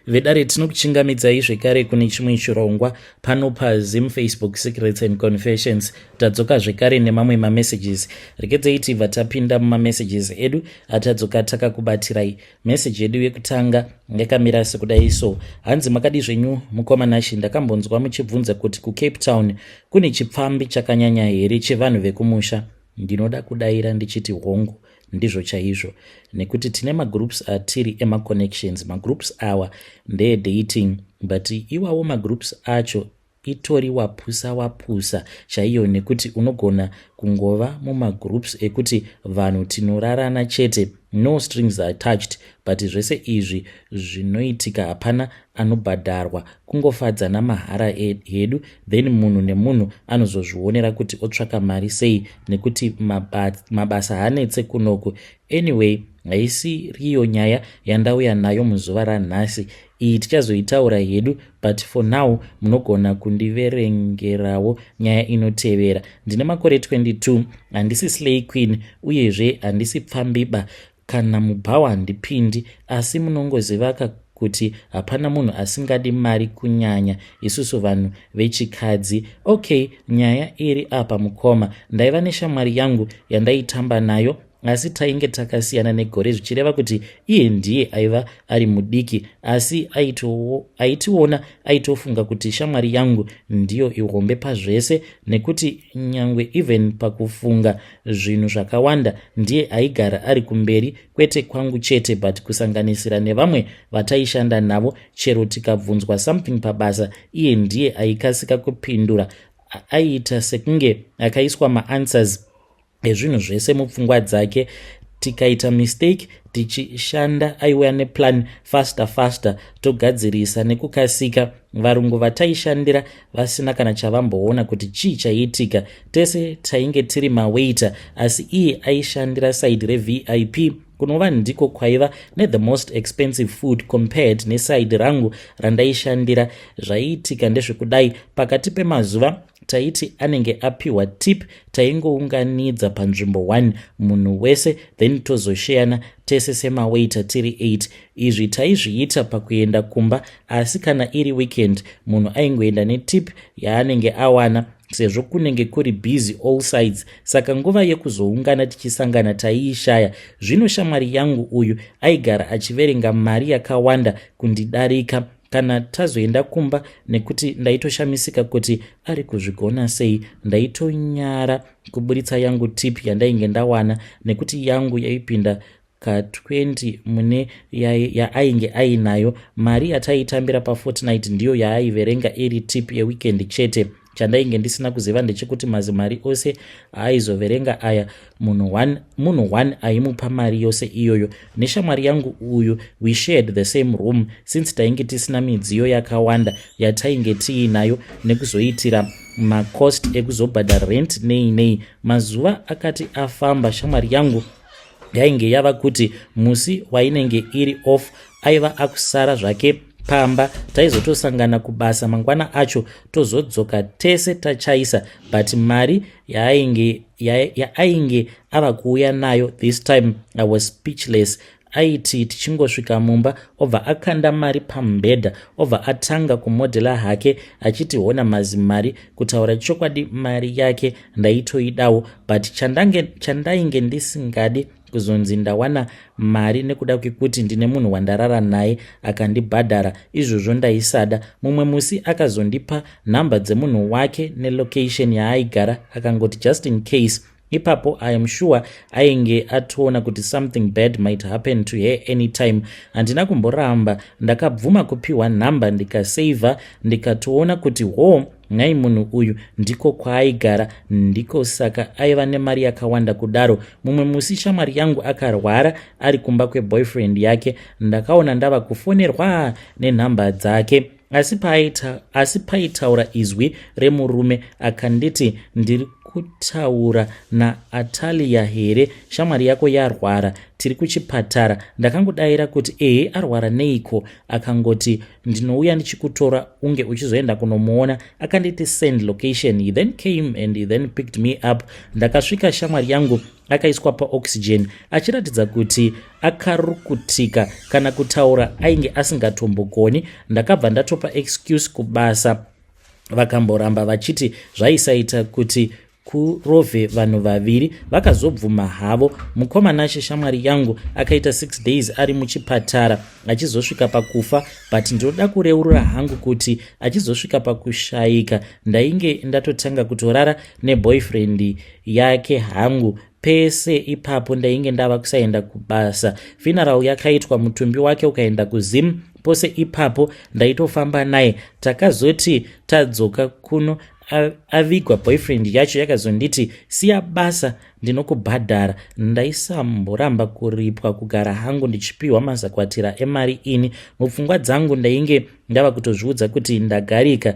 Vedare, tinokuchingamidzai zvekare kune chimwe chirongwa pano paZim Facebook Secrets and Confessions. Tadzoka zvekare nemamwe mamessages. Regedzei tibva tapinda mumamessages edu atadzoka takakubatirai. Meseji yedu yekutanga yakamira sekudai so. Hanzi, "Makadi zvenyu mukoma Nashi? Ndakambonzwa muchibvunza kuti kuCape Town kune chipfambi chakanyanya here chevanhu vekumusha. Ndinoda kudayira ndichiti hongu, ndizvo chaizvo, nekuti tine magroups atiri emaconnections. Magroups awa ndeedating, but iwawo magroups acho itori wapusa wapusa chaiyo, nekuti unogona kungova mumagroups ekuti vanhu tinorarana chete, no strings attached, but zvese izvi zvinoitika, hapana anobhadharwa, kungofadzana mahara hedu. Then munhu nemunhu anozozvionera kuti otsvaka mari sei, nekuti mabasa haanetse kunoku. Anyway, haisi riyo nyaya yandauya nayo muzuva ranhasi. Iyi tichazoitaura hedu, but for now munogona kundiverengerawo nyaya inotevera. Ndine makore 22. Handisi slay queen, uyezve handisi pfambiba, kana mubhawa handipindi, asi munongozivaka kuti hapana munhu asingadi mari, kunyanya isusu vanhu vechikadzi. Okay, nyaya iri apa mukoma, ndaiva neshamwari yangu yandaitamba nayo, asi tainge takasiyana negore, zvichireva kuti iye ndiye aiva ari mudiki, asi aitiona aitofunga kuti shamwari yangu ndiyo ihombe pazvese, nekuti nyangwe even pakufunga zvinhu zvakawanda ndiye aigara ari kumberi, kwete kwangu chete, but kusanganisira nevamwe vataishanda navo. Chero tikabvunzwa something pabasa, iye ndiye aikasika kupindura. Aiita sekunge akaiswa maanswers ezvinhu zvese mupfungwa dzake. Tikaita mistake tichishanda, aiuya neplan faster faster, togadzirisa nekukasika. Varungu vataishandira vasina kana chavamboona kuti chii chaiitika. Tese tainge tiri mawaiter, asi iye aishandira side reVIP, kunova ndiko kwaiva nethe most expensive food compared neside rangu randaishandira. Zvaiitika ndezvekudai: pakati pemazuva taiti anenge apiwa tip, taingounganidza panzvimbo 1 munhu wese, then tozosheyana tese semawaiter tiri 8. Izvi taizviita pakuenda kumba, asi kana iri weekend munhu aingoenda netip yaanenge awana, sezvo kunenge kuri busy all sides, saka nguva yekuzoungana tichisangana taiishaya. Zvino shamwari yangu uyu aigara achiverenga mari yakawanda kundidarika kana tazoenda kumba, nekuti ndaitoshamisika kuti ari kuzvigona sei. Ndaitonyara kuburitsa yangu tip yandainge ndawana, nekuti yangu yaipinda ka20 mune yaainge ainayo. Mari yataitambira pafortnight ndiyo yaaiverenga iri tip yeweekend chete. Chandainge ndisina kuziva ndechekuti mazimari ose aaizoverenga aya, munhu one aimupa mari yose iyoyo. Neshamwari yangu uyu we shared the same room, since tainge tisina midziyo yakawanda yatainge tiinayo, nekuzoitira macost ekuzobhadhara rent nei nei. Mazuva akati afamba, shamwari yangu yainge yava kuti musi wainenge iri off aiva akusara zvake pamba. Taizotosangana kubasa mangwana acho, tozodzoka tese tachaisa, but mari yaainge ava kuuya nayo this time, I was speechless. Aiti tichingosvika mumba, obva akanda mari pamubhedha, obva atanga kumodhela hake achiti, "Hona mazimari." Kutaura chokwadi, mari yake ndaitoidawo, but chandainge ndisingadi kuzonzi ndawana mari nekuda kwekuti ndine munhu wandarara naye akandibhadhara. Izvozvo ndaisada. Mumwe musi akazondipa nhamba dzemunhu wake nelocation yaaigara, akangoti just in case. Ipapo I am sure ainge atoona kuti something bad might happen to her anytime. Handina kumboramba, ndakabvuma kupiwa nhamba, ndikaseivha, ndikatoona kuti ho, nhai, munhu uyu ndiko kwaaigara, ndiko saka aiva nemari yakawanda kudaro. Mumwe musi shamwari yangu akarwara ari kumba kweboyfriend yake. Ndakaona ndava kufonerwa nenhamba dzake, asi paitaura izwi remurume akanditi, "Ndiri kutaura naAtalia here? Shamwari yako yarwara, tiri kuchipatara." Ndakangodaira kuti, "Ehe, arwara neiko?" Akangoti, "Ndinouya ndichikutora unge uchizoenda kunomuona." Akanditi send location. He then came and he then picked me up. Ndakasvika, shamwari yangu akaiswa paoxygen, achiratidza kuti akarukutika, kana kutaura ainge asingatombogoni. Ndakabva ndatopa excuse kubasa, vakamboramba vachiti zvaisaita kuti kurovhe vanhu vaviri. Vakazobvuma havo. Mukomana, shamwari yangu akaita 6 days ari muchipatara, achizosvika pakufa. But ndinoda kureurura hangu kuti achizosvika pakushayika, ndainge ndatotanga kutorara neboyfriend yake hangu. Pese ipapo ndainge ndava kusaenda kubasa. Funeral yakaitwa, mutumbi wake ukaenda kuZim. Pose ipapo ndaitofamba naye. Takazoti tadzoka kuno avigwa, boyfriend yacho yakazonditi, "Siya basa, ndinokubhadhara." Ndaisamboramba kuripwa, kugara hangu ndichipiwa mazakwatira emari. Ini mupfungwa dzangu ndainge ndava kutozviudza kuti ndagarika,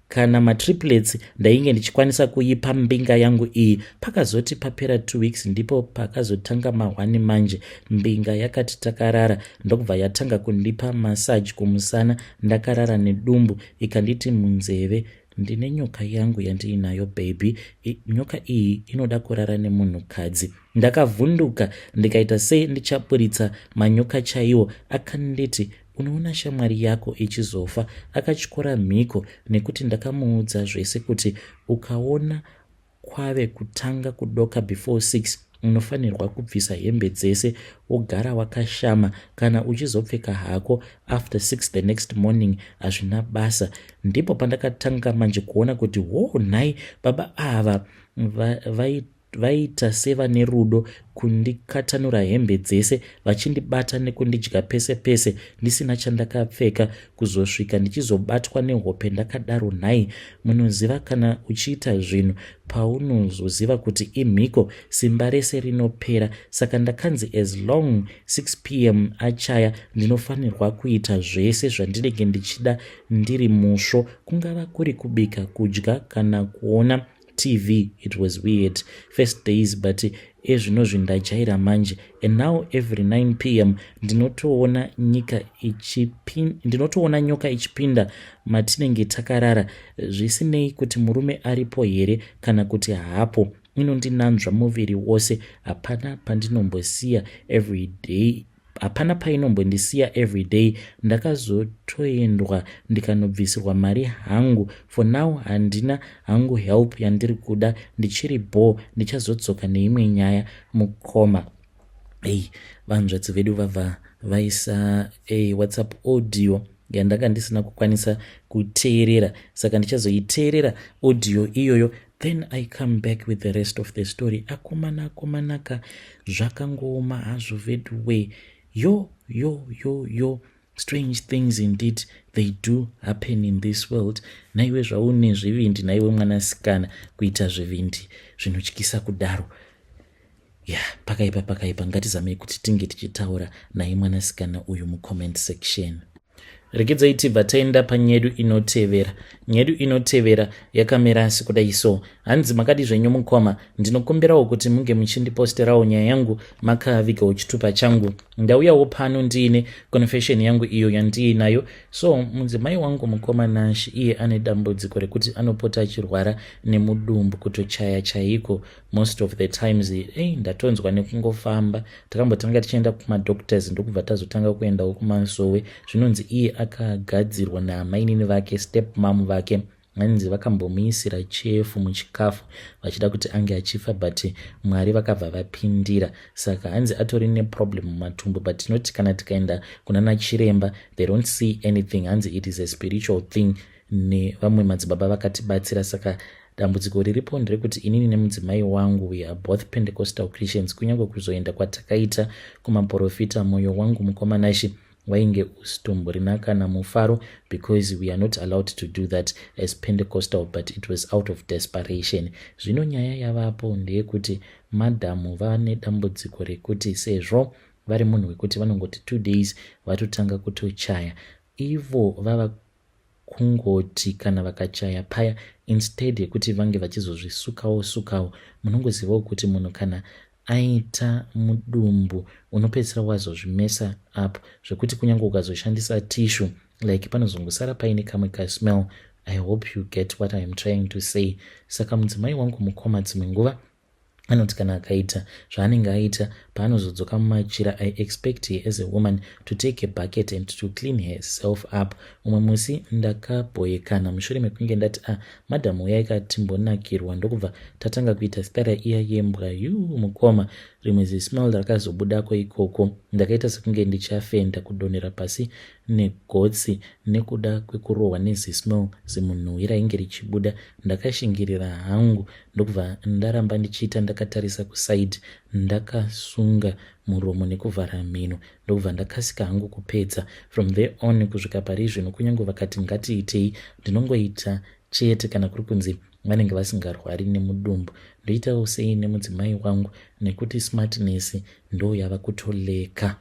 kana matriplets ndainge ndichikwanisa kuipa mbinga yangu iyi. Pakazoti papera 2 weeks, ndipo pakazotanga mahwani manje. Mbinga yakati takarara, ndokubva yatanga kundipa massage kumusana ndakarara nedumbu. Ikanditi munzeve, "Ndine nyoka yangu yandiinayo, baby. Nyoka iyi inoda kurara nemunhukadzi." Ndakavhunduka, ndikaita sei ndichaburitsa manyoka chaiwo. Akanditi, "Unoona shamwari yako ichizofa, akatyora mhiko, nekuti ndakamuudza zvese kuti ukaona kwave kutanga kudoka before 6, unofanirwa kubvisa hembe dzese, wogara wakashama. Kana uchizopfeka hako after 6 the next morning, hazvina basa." Ndipo pandakatanga manje kuona kuti, ho nhai, baba ava vaita sevane rudo kundikatanura hembe dzese, vachindibata nekundidya pese pese ndisina chandakapfeka, kuzosvika ndichizobatwa nehope ndakadaro. Nhai, munoziva kana uchiita zvinhu, paunozoziva kuti imhiko, simba rese rinopera. Saka ndakanzi as long 6 p.m. achaya, ndinofanirwa kuita zvese zvandinenge ndichida ndiri musvo, kungava kuri kubika, kudya kana kuona TV. It was weird first days, but ezvinozvi ndajaira manje. And now every 9 p.m. ndinotoona nyika, ndinotoona nyoka ichipinda matinenge takarara, zvisinei kuti murume aripo here kana kuti haapo. Inondinanzva muviri wose, hapana pandinombosiya every day, hapana painombondisiya every day. Ndakazotoendwa ndikanobvisirwa mari hangu. For now handina hangu help yandiri kuda, ndichiri bo. Ndichazodzoka neimwe nyaya, mukoma. Ei, vanzvadzi vedu vabva vaisa WhatsApp audio yandanga ndisina kukwanisa kuteerera, saka ndichazoiteerera audio iyoyo, then I come back with the rest of the story. Akomana, akomanaka, zvakangooma hazvo vedway. Yo yo yo yo, strange things indeed, they do happen in this world. Naiwe zvaune zvivindi, naiwe mwanasikana, kuita zvivindi zvinotyisa kudaro. Ya, pakaipa, pakaipa. Ngatizamei kuti tinge tichitaura naye mwanasikana uyu mucomment section. Regedzai tibva taenda panyedu inotevera. Nyedu inotevera yakamira asi kudai so. Hanzi, "Makadi zvenyu mukoma? Ndinokumbirawo kuti munge muchindiposterawo nyaya yangu makavigawo chitupa changu. Ndauyawo pano ndiine confession yangu iyo yandiinayo. So mudzimai wangu, mukoma Nash, iye ane dambudziko rekuti anopota achirwara nemudumbu, kutochaya chaiko most of the times. Ei, ndatonzwa nekungofamba. Takambotanga tichienda kumadoctors, ndokubva tazotanga kuendawo kumasowe. Zvinonzi iye akagadzirwa naamainini vake, step mum vake. Hanzi vakambomuisira chefu muchikafu vachida kuti ange achifa, but Mwari vakabva vapindira. Saka hanzi atori neproblem mumatumbu, but tinoti kana tikaenda kuna nachiremba, they don't see anything. Hanzi it is a spiritual thing, nevamwe madzibaba vakatibatsira. Saka dambudziko riripo nderekuti inini nemudzimai wangu, we are both Pentecostal Christians. Kunyange kuzoenda kwatakaita kumaprofita, mwoyo wangu, mukoma Nashi, wainge usitomborina kana mufaro, because we are not allowed to do that as Pentecostal, but it was out of desperation. Zvino nyaya yavapo ndeyekuti madhamu vane dambudziko rekuti sezvo vari munhu wekuti vanongoti 2 days vatotanga kutochaya, ivo vava Kungoti kana vakachaya paya, instead yekuti vange vachizozvisukawo sukawo, munongozivawo kuti munhu kana aita mudumbu unopedzisira wazozvimesa up, zvekuti kunyange ukazoshandisa tissue, like, panozongosara paine kamwe kasmell. I hope you get what I am trying to say. Saka mudzimai wangu, mukoma, dzimwe nguva anoti kana akaita zvaanenge aita, paanozodzoka mumachira, I expect her as a woman to take a bucket and to clean herself up. Umwe musi ndakabhoyekana mushure mekunge ndati, "A ah, madhamu, uyai katimbonakirwa." Ndokubva tatanga kuita stara iya yembwa. Yu, mukoma, rimwe zismell rakazobudako ikoko, ndakaita sekunge ndichafenda, kudonhera pasi negotsi nekuda kwekurohwa nezismell, zimunhuhwi rainge richibuda. Ndakashingirira hangu, ndokubva ndaramba ndichiita ndakatarisa kuside, ndakasunga muromo nekuvhara mhino, ndokubva ndakasika hangu kupedza. From there on kusvika pari zvino, kunyange vakati ngatiitei, ndinongoita chete kana kuri kunzi vanenge vasingarwari nemudumbu. Ndoitawo sei nemudzimai wangu, nekuti smartness ndo yava kutoleka?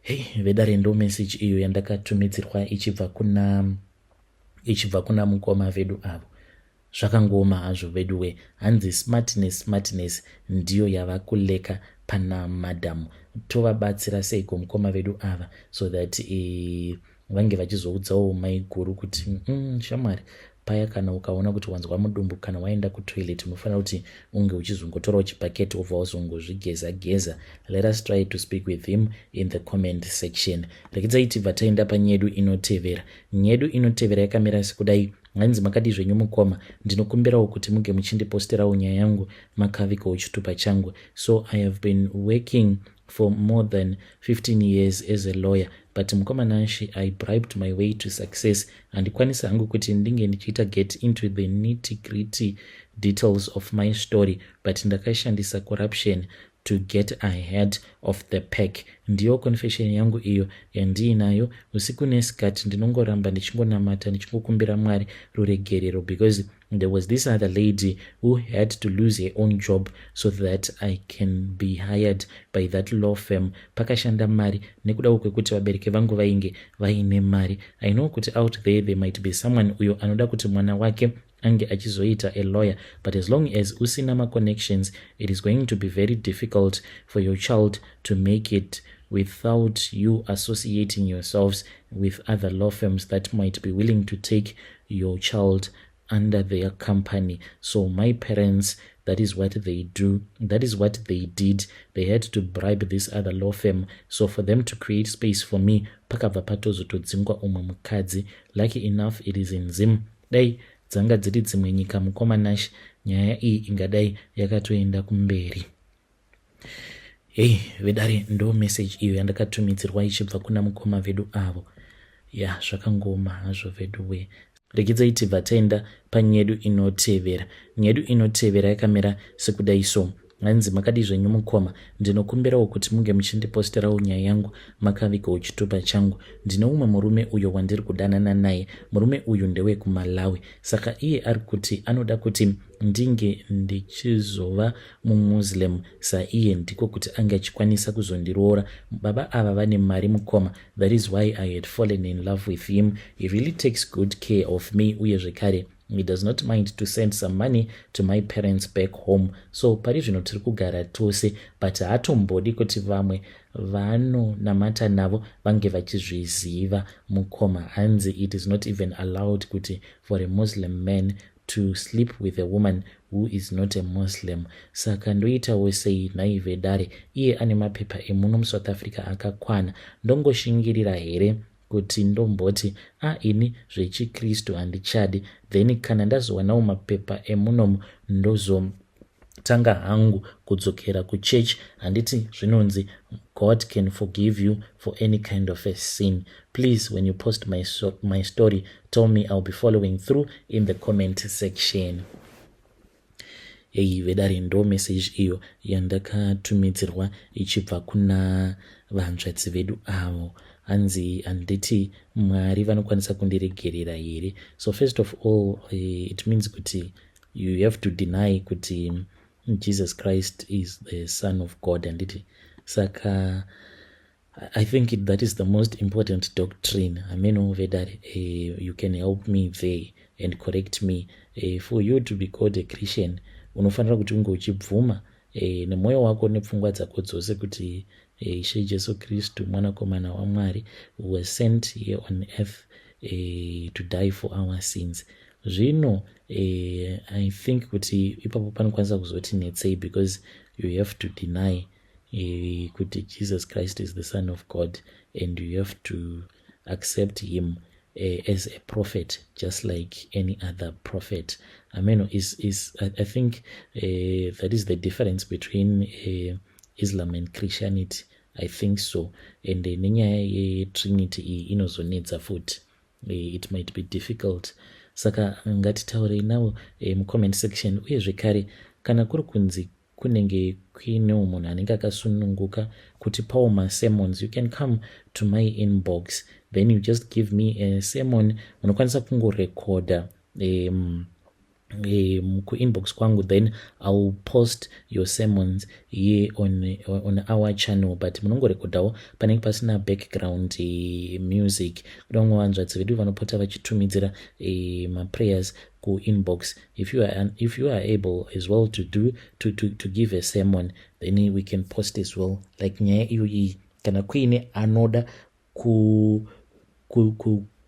Hei, vedare, ndo message iyo yandakatumidzirwa ichibva kuna mukoma vedu avo. Zvakangoma hazvo veduwe. Hanzi smartness ndiyo yava kuleka pana madhamu. Tovabatsira seiko mukoma vedu ava, so that vange vachizoudzawo maiguru kuti, shamwari, paya kana ukaona kuti wanzwa mudumbu, kana waenda kutoilet, unofanira kuti unge uchizongotorawo chibhaketi, wobva wazongozvigeza geza? Let us try to speak with him in the comment section. Rekedzai tibva taenda panyedu inotevera. Nyedu inotevera yakamira sekudai. Hanzi, "Makadi zvenyu mukoma? Ndinokumbirawo kuti muge muchindiposterawo nyaya yangu makavikawo chitupa changu. So I have been working for more than 15 years as a lawyer, but mukoma Nashi, I bribed my way to success. Handikwanisi hangu kuti ndinge ndichiita get into the nitty gritty details of my story, but ndakashandisa corruption to get ahead of the pack. Ndiyo confession yangu iyo yandiinayo. Usiku nesikati ndinongoramba ndichingonamata, ndichingokumbira Mwari ruregerero, because there was this other lady who had to lose her own job so that I can be hired by that law firm. Pakashanda mari, nekudawo kwekuti vabereki vangu vainge vaine mari. I know kuti out there there might be someone uyo anoda kuti mwana wake ange achizoita a lawyer, but as long as usina maconnections, it is going to be very difficult for your child to make it without you associating yourselves with other law firms that might be willing to take your child under their company. So my parents, that is what they do, that is what they did. They had to bribe this other law firm so for them to create space for me. Pakabva patozotodzingwa umwe mukadzi. Lucky enough, it is in Zim. Dai dzanga dziri dzimwe nyika, mukoma Nash, nyaya iyi ingadai yakatoenda kumberi." Hei, vedare, ndo message iyo yandakatumidzirwa ichibva kuna mukoma vedu avo. Ya, zvakangoma hazvo veduwe. Regedzai tibva taenda panyedu inotevera. Nyedu inotevera yakamira sekudai so. Hanzi, "Makadi zvenyu mukoma? Ndinokumbirawo kuti munge muchindiposterawo nyaya yangu makavigawo chitupa changu. Ndine umwe murume uyo wandiri kudanana naye. Murume uyu ndewekuMalawi. Saka iye ari kuti anoda kuti ndinge ndichizova muMuslim saiye, ndiko kuti ange achikwanisa kuzondiroora. Baba ava vane mari, mukoma. That is why I had fallen in love with him. He really takes good care of me, uye zvekare he does not mind to send some money to my parents back home. So pari zvino tiri kugara tose, but haatombodi kuti vamwe vanonamata navo vange vachizviziva, mukoma. Hanzi it is not even allowed kuti for a Muslim man to sleep with a woman who is not a Muslim. Saka ndoitawo sei nhai vedare? Iye ane mapepa emuno muSouth Africa akakwana. Ndongoshingirira here, kuti ndomboti a ah, ini zvechikristu handichadi, then kana ndazowanawo mapepa emunomu, ndozotanga hangu kudzokera kuchechi? Handiti zvinonzi God can forgive you for any kind of a sin? Please, when you post my story, tell me. I'll be following through in the comment section." Ei, vedare, ndo message iyo yandakatumidzirwa ichibva kuna vanzvadzi vedu avo. Hanzi, "Handiti Mwari vanokwanisa kundiregerera here?" So first of all, it means kuti you have to deny kuti Jesus Christ is the Son of God, handiti? Saka I think that is the most important doctrine. Ameno vedare, you can help me there and correct me. For you to be called a Christian, unofanira kuti unge uchibvuma nemwoyo wako nepfungwa dzako dzose kuti Ishe Jesu Kristu mwanakomana waMwari was sent here on earth to die for our sins. Zvino I think kuti ipapo panokwanisa kuzoti netsei because you have to deny kuti Jesus Christ is the Son of God and you have to accept him as a prophet just like any other prophet. I mean, is I think that is the difference between Islam and Christianity, I think so. And nenyaya yeTrinity iyi inozonetsa futi. It might be difficult. Saka ngatitaurei navo mucomment section. Uye zvekare, kana kuri kunzi kunenge kuinewo munhu anenge akasununguka kuti pawo masermons, you can come to my inbox, then you just give me a sermon. Munokwanisa kungorekodha kuinbox kwangu, then I will post your sermons here on our channel. But munongorekodhawo panenge pasina background music. Kuda vamwe vanzvadzi vedu vanopota vachitumidzira maprayers kuinbox, if you are able as well to do to, to, to give a sermon, then we can post as well. Like nyaya iyo iyi, kana kuine anoda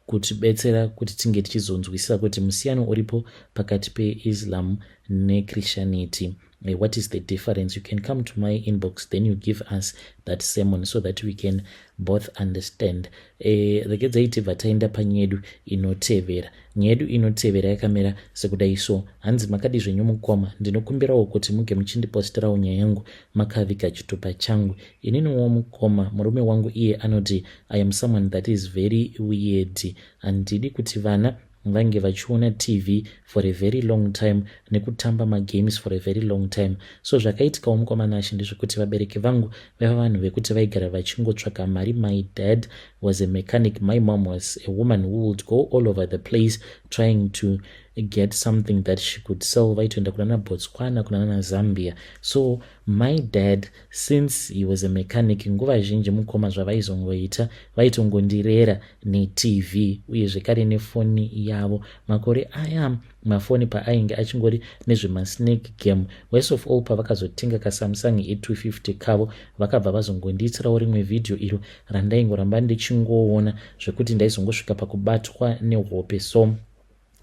kutibetsera kuti tinge tichizonzwisisa kuti musiyano uripo pakati peIslam neChristianity, what is the difference, you can come to my inbox, then you give us that sermon so that we can both understand. Regedzai tibva taenda panyaya yedu inotevera. Nyaya yedu inotevera yakamira sekudai so. Hanzi, "Makadi zvenyu mukoma? Ndinokumbirawo kuti muge muchindipostirawo nyaya yangu makaviga chitupa changu. Ininiwo mukoma, murume wangu iye anoti I am someone that is very weird. Handidi kuti vana vange vachiona TV for a very long time nekutamba magames for a very long time. So zvakaitikawo, mukoma Nashe, ndezvekuti vabereki vangu vaiva vanhu vekuti vaigara vachingotsvaka mari. My dad was a mechanic. My mom was a woman who would go all over the place trying to get something that she could sell. Vaitoenda kunana Botswana, kunana Zambia. So my dad, since he was a mechanic, nguva zhinji mukoma, zvavaizongoita, vaitongondirera neTV uye zvekare nefoni yavo. Makore aya mafoni paainge achingori nezvemasnake game. Worst of all, pavakazotenga kaSamsung A250 kavo, vakabva vazongondiitirawo rimwe vhidhiyo iro randaingoramba ndichingoona zvekuti ndaizongosvika pakubatwa nehope. So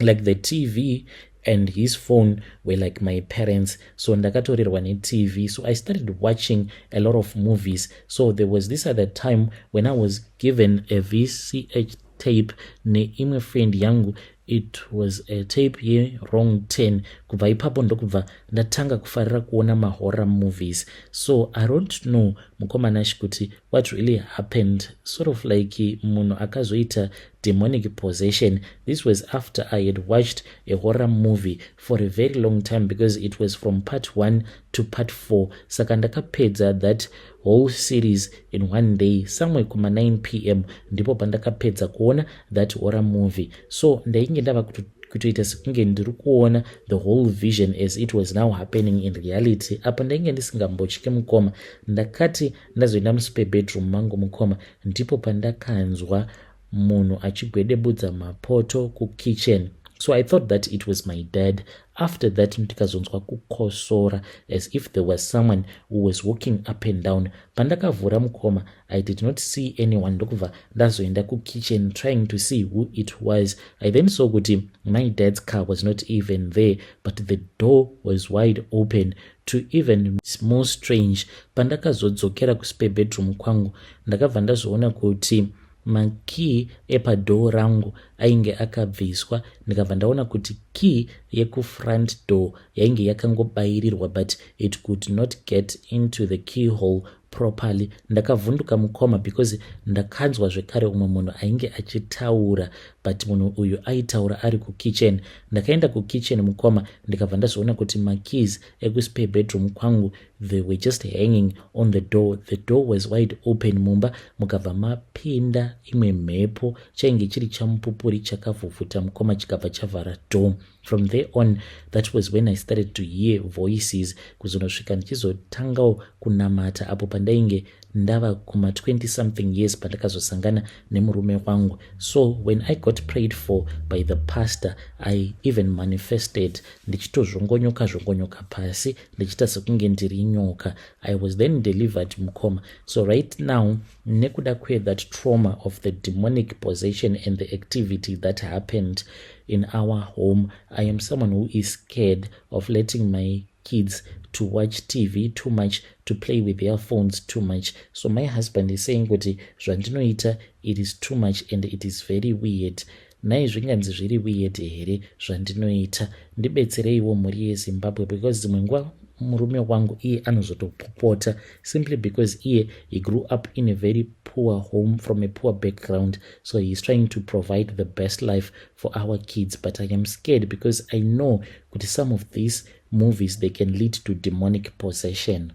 like the TV and his phone were like my parents. So ndakatorerwa neTV, so I started watching a lot of movies. So there was this other time when I was given a VCH tape neimwe friend yangu. It was a tape yeWrong 10. Kubva ipapo ndokubva ndatanga kufarira kuona mahorror movies. So I don't know, mukoma Nashe, kuti what really happened, sort of like munhu akazoita demonic possession. This was after I had watched a horror movie for a very long time, because it was from part 1 to part 4. Saka ndakapedza that whole series in one day. Somewhere kuma 9 p.m. ndipo pandakapedza kuona that horror movie. So ndainge ndava kutoita sekunge ndiri kuona the whole vision as it was now happening in reality. Apa ndainge ndisingambotye, mukoma. Ndakati ndazoenda muspare bedroom mangu, mukoma, ndipo pandakanzwa munhu achigwedebudza mapoto kukitchen. So I thought that it was my dad. After that ndikazonzwa kukosora as if there was someone who was walking up and down. Pandakavhura, mukoma, I did not see anyone. Ndokubva ndazoenda kukitchen trying to see who it was. I then saw kuti my dad's car was not even there, but the door was wide open. To even more strange, pandakazodzokera kuspare bedroom kwangu, ndakabva ndazoona kuti makey epadoor rangu ainge akabviswa. Ndikabva ndaona kuti key yekufront door yainge yakangobayirirwa, but it could not get into the keyhole properly. Ndakavhunduka, mukoma, because ndakanzwa zvekare umwe munhu ainge achitaura, but munhu uyu aitaura ari kukitchen. Ndakaenda kukitchen, mukoma, ndikabva ndazoona kuti makeys ekuspare bedroom kwangu, they were just hanging on the door. The door was wide open. Mumba mukabva mapinda imwe mhepo, chainge chiri chamupupuri chakavhuvhuta, mukoma, chikabva chavhara door. From there on, that was when I started to hear voices, kuzonosvika ndichizotangawo kunamata apo pandainge Ndava kuma 20 something years pandakazosangana nemurume wangu. So when I got prayed for by the pastor, I even manifested ndichitozvongonyoka zvongonyoka pasi, ndichiita sekunge ndiri nyoka. I was then delivered, mukoma. So right now, nekuda kwethat trauma of the demonic possession and the activity that happened in our home, I am someone who is scared of letting my kids to watch TV too much, to play with their phones too much. So my husband is saying kuti zvandinoita, it is too much and it is very weird. Nhai, zvinganzi zviri weird here zvandinoita? Ndibetsereiwo, mhuri yeZimbabwe, because dzimwe nguva murume wangu iye anozotopopota simply because iye, he grew up in a very poor home, from a poor background, so he is trying to provide the best life for our kids. But I am scared because I know kuti some of these movies, they can lead to demonic possession.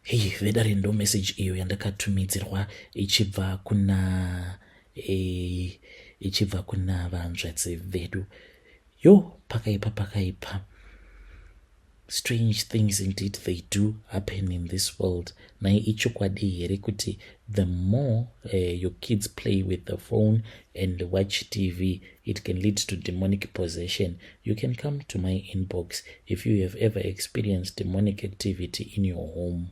Hei, vedare, ndo message iyo yandakatumidzirwa ichibva kuna vanzvadzi vedu. Yo, pakaipa, pakaipa. Strange things indeed, they do happen in this world. Nai, ichokwadi here kuti the more your kids play with the phone and watch TV, it can lead to demonic possession? You can come to my inbox if you have ever experienced demonic activity in your home.